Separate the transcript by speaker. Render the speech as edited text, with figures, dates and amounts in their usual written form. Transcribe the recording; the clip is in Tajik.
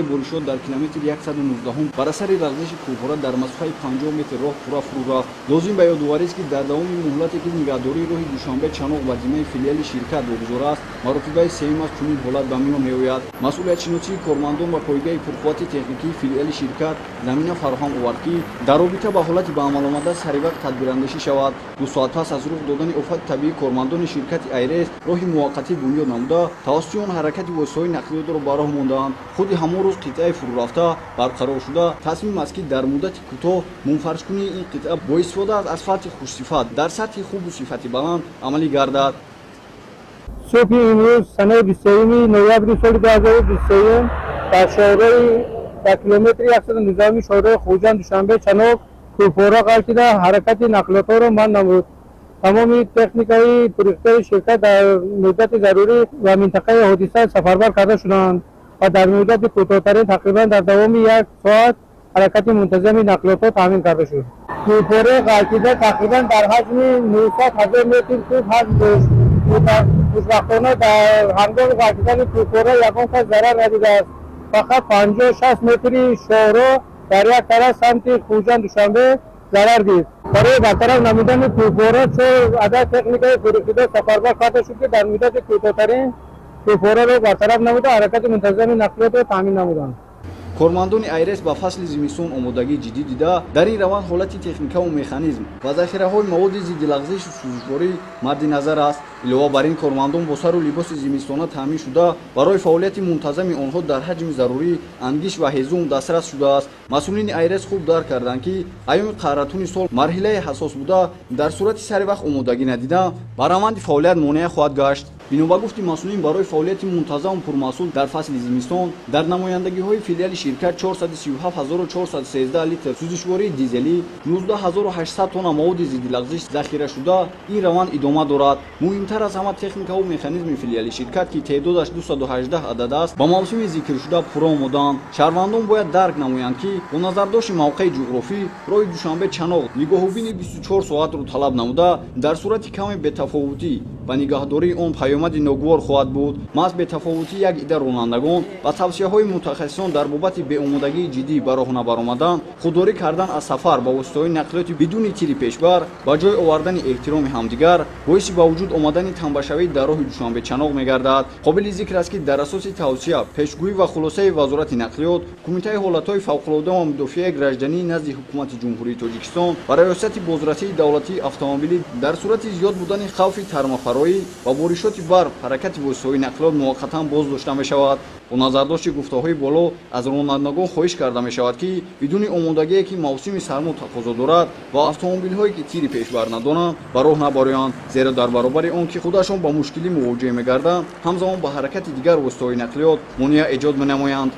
Speaker 1: Боришот дар километри 119 бар асари лағзиши кӯҳпора дар масофаи 50 метр роҳ пурра фурӯ рафт. Лозим ба ёдоварист, ки дар давоми муҳлате, ки нигаҳдории роҳи Душанбе Чаноқ ба зиммаи филиали ширкат вогузор аст, маротибаи сеюм аст чунин ҳолат ба миён меояд. Масъулиятшиносии кормандон ва пойгаи пурқуввати техникии филиали ширкат замина фароҳам овард, ки дар робита ба ҳолати ба амал омада саривақт тадбирандешӣ шавад. 2 соат пас аз рух додани офати табиӣ кормандони ширкати Айрес роҳи муваққатӣ бунёд намуда, тавассути он ҳаракати воситаҳои нақлиётро ба роҳ мондаанд. Худи ҳамон рӯз қитъаи фурӯрафта барқарор шуда, тасмим аст, ки дар муддати кӯтоҳ мунфаришкунии ин қитъа бо истифода аз асфалти хушсифат дар сатҳи хубу сифати баланд амалӣ гардад.
Speaker 2: Субҳи имрӯз, санаи 23 ноябри соли 2023, дар шоҳрои дар километри 119 шоҳрои Хуҷанд Душанбе Чаноқ кӯҳпора ғалтида, ҳаракати нақлиётҳоро манъ намуд. Тамоми техникаи пурихтиёри ширкат дар муддати зарурӣ ва минтақаи ҳодиса сафарбар карда шуданд ва дар муддати кӯтоҳтарин, тақрибан дар давоми як соат, ҳаракати мунтазами нақлиётҳо таъмин карда шуд. Кӯҳпораи ғалтида тақрибан дар ҳаҷми 900 ҳазор метр куб ҳаҷм дошт. Хушбахтона, дар ҳангоми ғалтидани кӯҳпора ягон кас зарар надидааст. Фақат 50-60 метри шоҳроҳ дар як тараф, самти Хуҷанд Душанбе, зарар дид. Барои бартараф намудани кӯҳпора чор адад техникаи пурихтидор сафарбар карда шуд, ки дар муддати кӯтоҳтарин кӯҳпораро бартараф намуда, ҳаракати мунтазами нақлиётро таъмин намуданд.
Speaker 1: Кормандони Айрес ба фасли зимистон омодагии ҷиддӣ дида, дар ин раванд ҳолати техникаву механизм ва захираҳои маводи зиддилағзишу сӯзишворӣ мадди назар аст. Илова бар ин, кормандон бо сару либоси зимистона таъмин шуда, барои фаъолияти мунтазами онҳо дар ҳаҷми зарурӣ ангиш ва ҳезум дастрас шудааст. Масъулини Айрес хуб дарк карданд, ки айёми қаҳратуни сол марҳилаи ҳассос буда, дар сурати сари вақт омодагӣ надида, ба раванди фаъолият монеа хоҳад гашт. Бино ба гуфти масъулин, барои фаъолияти мунтазаму пурмаҳсул дар фасли зимистон дар намояндагиҳои филиали ширкат 437 413 литр сӯзишвории дизелӣ, 19 800 тонна маводи зиддилағзиш захира шуда, ин раванд идома дорад. Муҳимтар аз ҳама, техникаву механизми филиали ширкат, ки теъдодаш 218 адад аст, ба мавсими зикршуда пурра омодаанд. Шаҳрвандон бояд дарк намоянд, ки бо назардошти мавқеи ҷуғрофӣ роҳи Душанбе Чаноқ нигоҳубини 24 соатро талаб намуда, дар сурати каме бетафовутӣ ба нигаҳдории он паёмади ногувор хоҳад буд. Маҳз бетафовутии як ида ронандагон ба тавсияҳои мутахассисон дар бобати беомодагии ҷиддӣ ба роҳ набаромадан, худдорӣ кардан аз сафар ба воситаҳои нақлиёти бидуни тири пешбар, ба ҷой овардани эҳтироми ҳамдигар боиси ба вуҷуд омадани тамбашавӣ дар роҳи Душанбе Чаноқ мегардад. Қобили зикр аст, ки дар асоси тавсия, пешгӯӣ ва хулосаи Вазорати нақлиёт, Кумитаи ҳолатҳои фавқулода ва мудофиаи граждании назди Ҳукумати Ҷумҳурии Тоҷикистон ва Раёсати бозрасии давлатии автомобилӣ, дар сурати зиёд будани хавфи тармафароӣ ва боришоти барф ҳаракати воситаҳои нақлиёт муваққатан боз дошта мешавад. Бо назардошти гуфтаҳои боло, аз ронандагон хоҳиш карда мешавад, ки бидуни омодагие, ки мавсими сармо тақозо дорад, ва автомобилҳое, ки тири пешбар надоранд, ба роҳ набароянд, зеро дар баробари он ки худашон ба мушкилӣ мувоҷиҳ мегарданд, ҳамзамон ба ҳаракати дигар воситаҳои нақлиёт монеа эҷод менамоянд.